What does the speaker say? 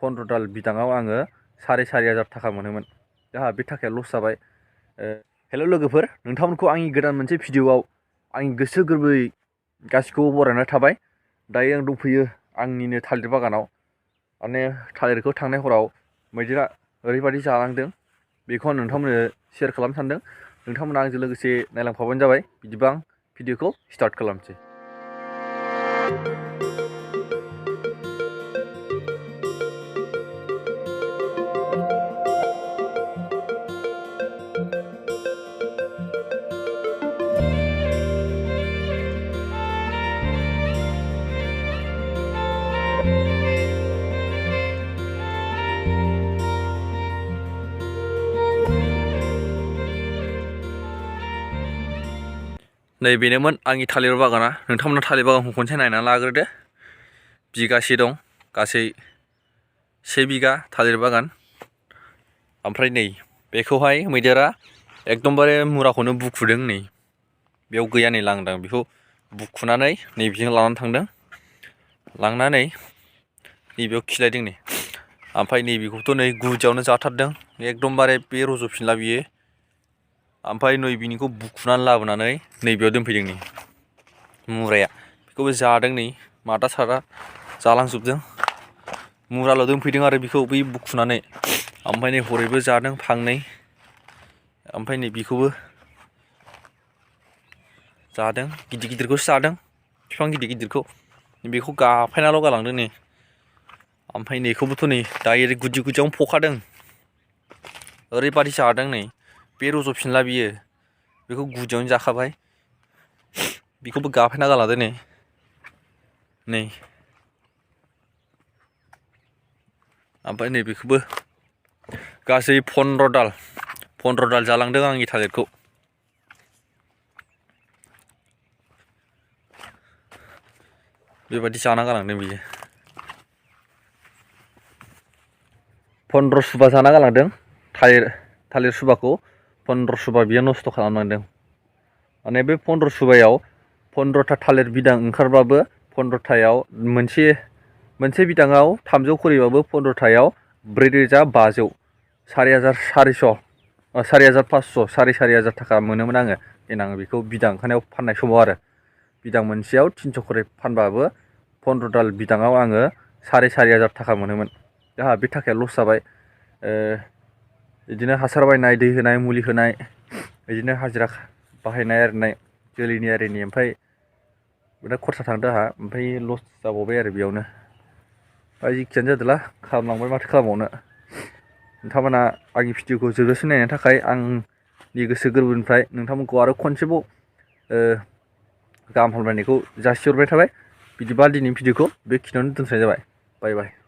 15 दाल बिदाङाव आङो 4,500 थाखा मोनोमोन। दा बे थाखाया लस जाबाय। हेल' लोगोफोर, नोंथांमोनखौ आंनि गोदान मोनसे भिडिअ'आव आंनि गोसो गोरबोयै गासिखौबो बरायना थाबाय। दायो आं दंफैयो आंनिनो थालिर बागानाव। माने थालिरखौ थांनाय हराव मैदेरा ओरैबायदि जालांदों, बेखौ आं नोंथांमोननो शेयार खालामनो सानदों। नोंथांमोना आंजों लोगोसे नायलांफाबानो जाबाय। बिदिबा आं भिडिअ'खौ स्टार्ट खालामसै। नै बेनोमोन आंनि थालिर बागाना। नोंथांमोना थालिर बागानखौ खनसे नायनानै लाग्रोदो। बिगासे दं, गासै 1 बिगा थालिर बागान। ओमफ्राय नै बेखौहाय मैदेरा एकदमबारे मुराखौनो बुखुदों। नै बेयाव गैया, नै लांदां। बेखौ बुखुनानै नैबेजों लानानै थांदों। लांनानै नैबेयाव खिलायदों। नै ओमफ्राय नैबेखौथ' नै गुदियावनो जाथारदों। एकदमबारे बे रज'फिनला बियो। ओमफ्राय नै बिनिखौ बुखुनानै लाबोनानै नैबेयाव दोनफैदों। नै मुराया बेखौबो जादों। नै मादा सादा जालांजोबदों। मुराल' दोनफैदों आरो बेखौ बै बुखुनानै। ओमफ्राय नै हरैबो जादों फांनै। ओमफ्राय नै बेखौबो जादों, गिदिर गिदिरखौसो जादों, बिफां गिदिर गिदिरखौ। बेखौ गाफायनाल' गालांदों। नै ओमफ्राय नैखौबोथ' नै डाइरेक्ट गुदि गुदियावनो फखादों। ओरैबादि जादों। नै बे रज'फिनला बियो। बेखौ गुदियावनो जाखाबाय। बेखौबो गाफायना गालांदों। नै ओमफ्राय नै बेखौबो गासै 15 दाल जालांदों आंनि थालिरखौ। बेबायदि जाना गालांदों बियो। 15 सुबा जाना गालांदों। थालिर सुबाखौ 15 सुबा बियो नस्थ' खालामलांदों। माने बे 15 सुबायाव 15था थालिर बिदां ओंखारबाबो 15थायाव मोनसे बिदाङाव 300 खरिबाबो 15थायाव 4,500, 4,500, 4,500 थाखा मोनोमोन आङो। देनां बेखौ बिदां ओंखारनायाव फाननाय समाव आरो बिदां मोनसेयाव 300 खरि फानबाबो 15 दाल बिदाङाव आङो 4,500 थाखा मोनोमोन। दा बे थाखाया लस जाबाय। बिदिनो हासार बायनाय, दै होनाय, मुलि होनाय, बिदिनो हाजिरा बाहायनाय आरिनाय, जोलैनि आरिनि, ओमफ्राय बिराद खरसा थांदों आंहा। ओमफ्राय लस जाबावबाय आरो बेयावनो। जिखियानो जादोला, खालामलांबाय, माथो खालामबावनो। नोंथांमोना आंनि भिडिअ'खौ जोबजासिम नायनायनि थाखाय आंनि गोसो गोरबोनिफ्राय नोंथांमोनखौ आरो खनसेबाव गाहाम हामलायनायखौ जासिहरबाय थाबाय। बिदिबा दिनैनि भिडिअ'खौ बेखिनियावनो दोनथ'नाय जाबाय। बाय बाय।